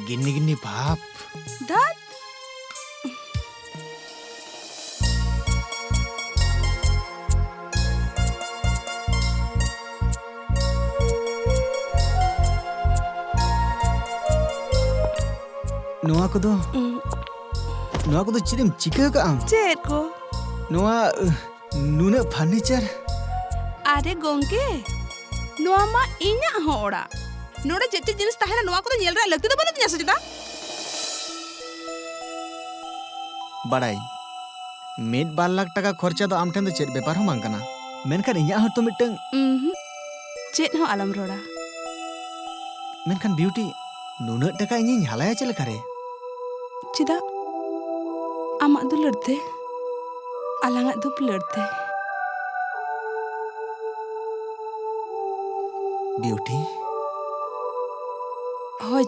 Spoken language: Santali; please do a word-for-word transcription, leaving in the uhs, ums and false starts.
ᱜᱤᱱᱱᱤ ᱜᱤᱱᱱᱤ ᱵᱷᱟᱵᱽ᱾ ᱫᱷᱟᱹᱛ᱾ ᱱᱚᱣᱟ ᱠᱚᱫᱚ, ᱩᱸ᱾ ᱱᱚᱣᱟ ᱠᱚᱫᱚ ᱪᱮᱫ ᱮᱢ ᱪᱤᱠᱟᱹ ᱠᱟᱜᱼᱟᱢ? ᱪᱮᱫ ᱠᱚ? ᱱᱚᱣᱟ, ᱩᱦ, ᱱᱩᱱᱟᱹᱜ furniture? ᱟᱨᱮ ᱜᱚᱝᱠᱮ, ᱱᱚᱣᱟ ᱢᱟ ᱤᱧᱟᱜ ᱦᱚᱸ ᱚᱲᱟᱜ᱾ ᱱᱚᱰᱮ ᱪᱮᱫ ᱪᱮᱫ ᱡᱤᱱᱤᱥ ᱛᱟᱦᱮᱱᱟ, ᱱᱚᱣᱟ ᱠᱚᱫᱚ ᱧᱮᱞ ᱨᱮᱭᱟᱜ ᱞᱟᱹᱠᱛᱤ ᱫᱚ ᱵᱟᱹᱱᱩᱜ ᱛᱤᱧᱟ ᱥᱮ ᱪᱮᱫᱟᱜ? ᱵᱟᱲᱟᱭ, ᱢᱤᱫ ᱵᱟᱨ ᱞᱟᱠᱷ ᱴᱟᱠᱟ ᱠᱷᱚᱨᱪᱟ ᱫᱚ ᱟᱢ ᱴᱷᱮᱱ ᱫᱚ ᱪᱮᱫ ᱵᱮᱯᱟᱨ ᱦᱚᱸ ᱵᱟᱝ ᱠᱟᱱᱟ, ᱢᱮᱱᱠᱷᱟᱱ ᱤᱧᱟᱜ ᱦᱚᱸᱛᱚ ᱢᱤᱫᱴᱟᱝ ᱩᱸᱦᱩᱸ, ᱪᱮᱫ ᱦᱚᱸ ᱟᱞᱚᱢ ᱨᱚᱲᱟ᱾ ᱢᱮᱱᱠᱷᱟᱱ ᱵᱤᱭᱩᱴᱤ, ᱱᱩᱱᱟᱹᱜ ᱴᱟᱠᱟ ᱤᱧᱤᱧ ᱦᱟᱞᱟᱭᱟ ᱪᱮᱫ ᱞᱮᱠᱟᱨᱮ? ᱪᱮᱫᱟᱜ? ᱟᱢᱟᱜ ᱫᱩᱞᱟᱹᱲ ᱛᱮ, ᱟᱞᱟᱝᱟᱜ ᱫᱩᱯᱞᱟᱹᱲ ᱛᱮ᱾ ᱵᱤᱭᱩᱴᱤ᱾ ᱦᱳᱭ